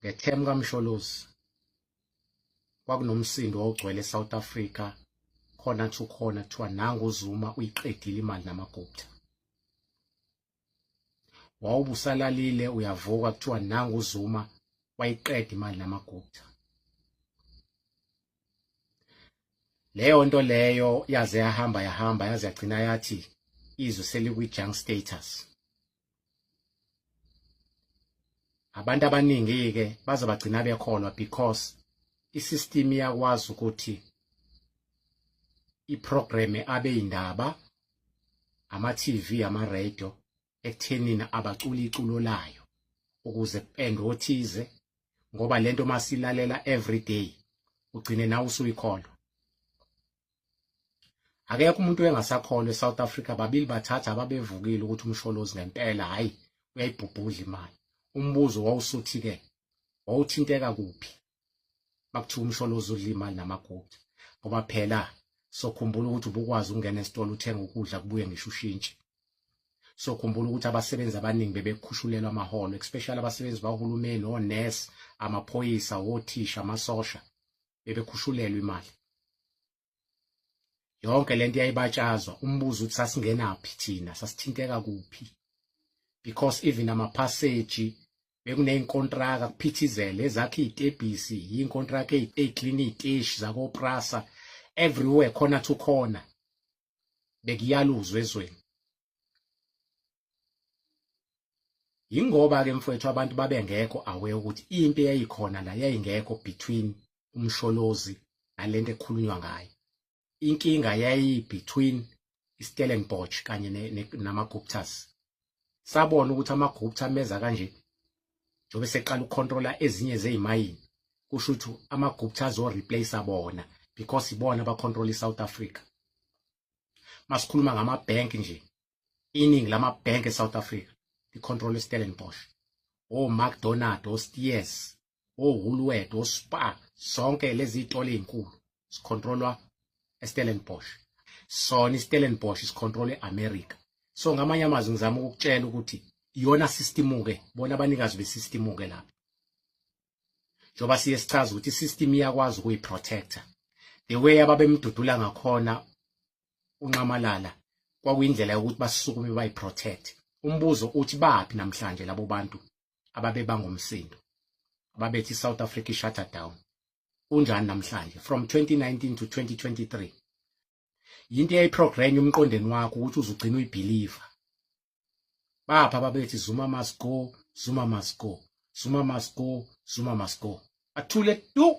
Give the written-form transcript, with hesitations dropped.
Ngethemu kaMsholozi kwakunomsindo owawugcwele eSouth Africa khona to khona kuthiwa nangu uZuma uyiqedile imali namaGupta. Wawubusalalile uyavuka kuthiwa nangu uZuma wayiqeda imali namaGupta. Leyo nto leyo yaze yahamba yahamba yaze yagcina yathi izwe selikwi-junk status. Abantu abaningi-ke baze bagcina bekholwa because i-system iyakwazi ukuthi iprogram abe indaba ama-TV ama-radio ekuthenini abacula iculo layo ukuze kupendwe othize ngoba lento masilalela every day ugcine nawe usuyikholwa. Akekho umuntu engasakholwa eSouth Africa, babili bathatha ababevukile ukuthi uMsholozi ngempela hayi uyayibhubhudla imali. Umbuzo wawusuthi ke wawuthinteka kuphi makuthiwa uMsholozi udla imali namaGupta, ngoba phela sokhumbula ukuthi ubukwazi ukungena esitolo uthenga ukudla kubuye ngisho ushintshi. Sokhumbula ukuthi abasebenzi abaningi bebekhushulelwa amaholo, especially abasebenzi bahulumeni, onesi, amaphoyisa, othisha, amasosha, bebekhushulelwa imali. Yonke lento yayibatshazwa. Umbuzo uthi sasingenaphi thina, sasithinteka kuphi? Because even amaphaseji bekuney'nkontraka kuphithizele ezakhe iy'tebhisi, yiy'nkontraka ey'klina iy'teshi zakoPrasa, everywhere khona to khona bekuyaluzwa ezweni. Yingoba-ke mfowethu abantu babengekho aware ukuthi impi eyayikhona la yayingekho between uMsholozi nalento ekukhulunywa ngayo. Inkinga yayi between iStellenbosch kanye namaGuptas. Sabona ukuthi amaGupta ameza kanje njengoba eseqala ukukhontrola ezinye zezimayini, kusho ukuthi amaGupta azo-replace bona because ibona abakhontrola iSouth Africa. Masikhuluma ngama-bank nje, iningi lama-bank eSouth Africa likhontrola iStellenbosch, o-McDonald, o-Steers, o-Woolworth, o-Spar, zonke lezi zitolo ezinkulu zikhontrolwa eStellenbosch. Sona iStellenbosch isikhontrolwa e-America. So ngamanye amazwi ngizama ukukutshela ukuthi iyona system-ke, bona abanikazi be-system-ke lapha. Njengoba siye sichaza ukuthi i-system iyakwazi ukuyi-protector. The way ababemdudula ngakhona uNxamalala kwakuyindlela yokuthi basukume bayi-protect. Umbuzo uthi baphi namhlanje labo bantu ababebanga umsindo, ababethi i-South Africa i-shutter down? Kunjani namhlanje from 2019 to 2023? Yinto eyayiprogranywa emqondweni wakho ukuthi uzugcina uyibhiliva. Bapha ababethi Zuma must go, Zuma must go, Zuma must go, Zuma must go. Athule tu.